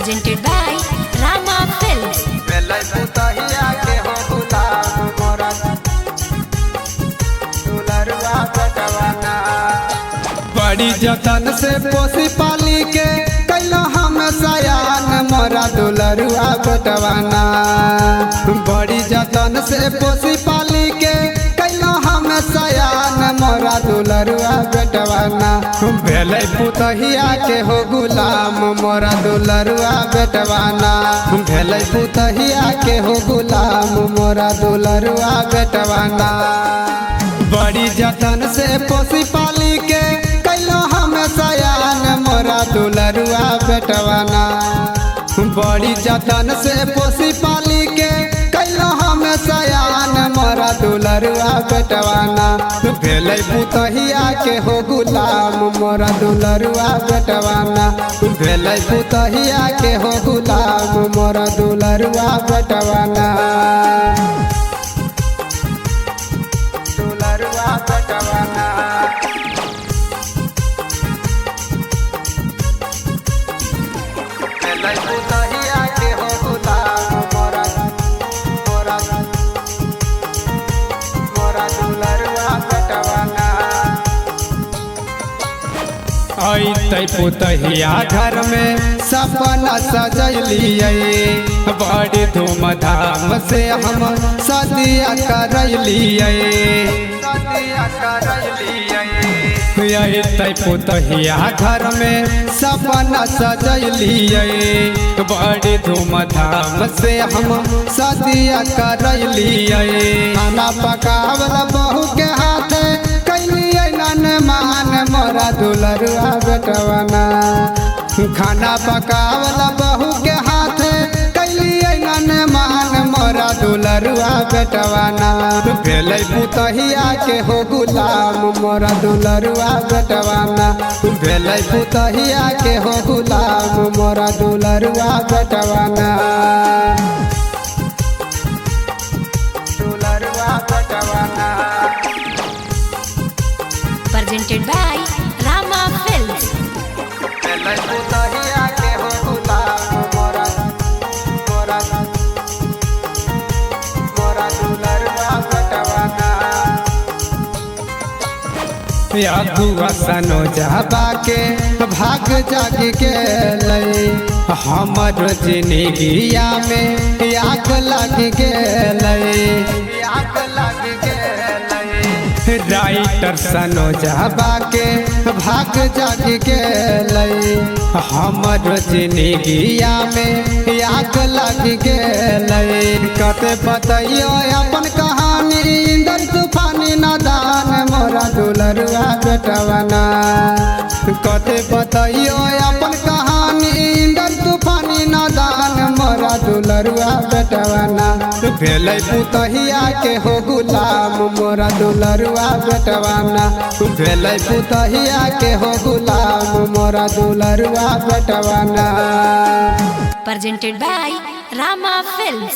Presented by Rama Films. भेलै पुतहिया के हो गुलाम मोरा दुलरुआ बेटवाना। बड़ी जतन से पोसी पाली के कैलो हम सयान मोरा दुलरुआ बेटवाना। बड़ी जतन से पोसी पाली के कैलो हम सयान मोरा दुलरुआ बेटवाना। भेलै पुतहिया के हो गुलाम मोरा दुलरुआ बेटवाना। भेलै पुतहिया के हो गुलाम मोरा दुलरुआ बेटवाना। बड़ी जतन से पोसी पाली के कैलो हम सयान मोरा दुलरुआ बेटवाना। बड़ी जतन से पोसी पाली के कैलो हम सयान मोरा दुलरुआ बेटवाना। भेलै पुतहिया के हो गुलाम मोरा दुलरुआ बेटवाना। भेलै पुतहिया के हो गुलाम मोरा दुलरुआ बेटवाना। दुलरुआ बेटवाना। भेलै पुतहिया के हो गुलाम मोरा मोरा मोरा दुलरुआ बेटवाना। अइतै पुतहिया घर में सपना सजैलियै, बड़ी धूमधाम से हम सदिया करैलियै। अइतै पुतहिया घर में सपना सजैलियै, बड़ी धूमधाम से हम सदिया करैलियै। खाना पकावल बहू के हाथे कैलियै नन मान मोरा दुलरुआ बेटवाना। खाना पकावल बहू के हाथे कैलियै नन मान मोरा दुलरुआ बेटवाना। भेलै पुतहिया के हो गुलाम मोरा दुलरुआ बेटवाना। भेलै पुतहिया के हो गुलाम मोरा दुलरुआ बेटवाना। दुलरुआ बेटवाना। Presented by Rama Films. भेलै पुतहिया के हो गुलाम मोरा मोरा मोरा दुलरुआ बेटवाना। अगुआ सनोजबा के भाग जाग गेलै, हमर जिनगिया में आग लग गेलै। आग लग गेलै। राइटर सनोजबा के भाग जाग गेलै, हमर जिनगिया में आग लग गेलै। कते बतैयो अपन कहानी इंदर तूफानी नादान मोरा दुलरुआ बेटवाना। कते बतैयो अपन कहानी इंदर तूफानी नादान मोरा दुलरुआ बेटवाना। भेलै पुतहिया के हो गुलाम मोरा दुलरुआ बेटवाना। भेलै पुतहिया के हो गुलाम मोरा दुलरुआ बेटवाना। Presented by Rama Films.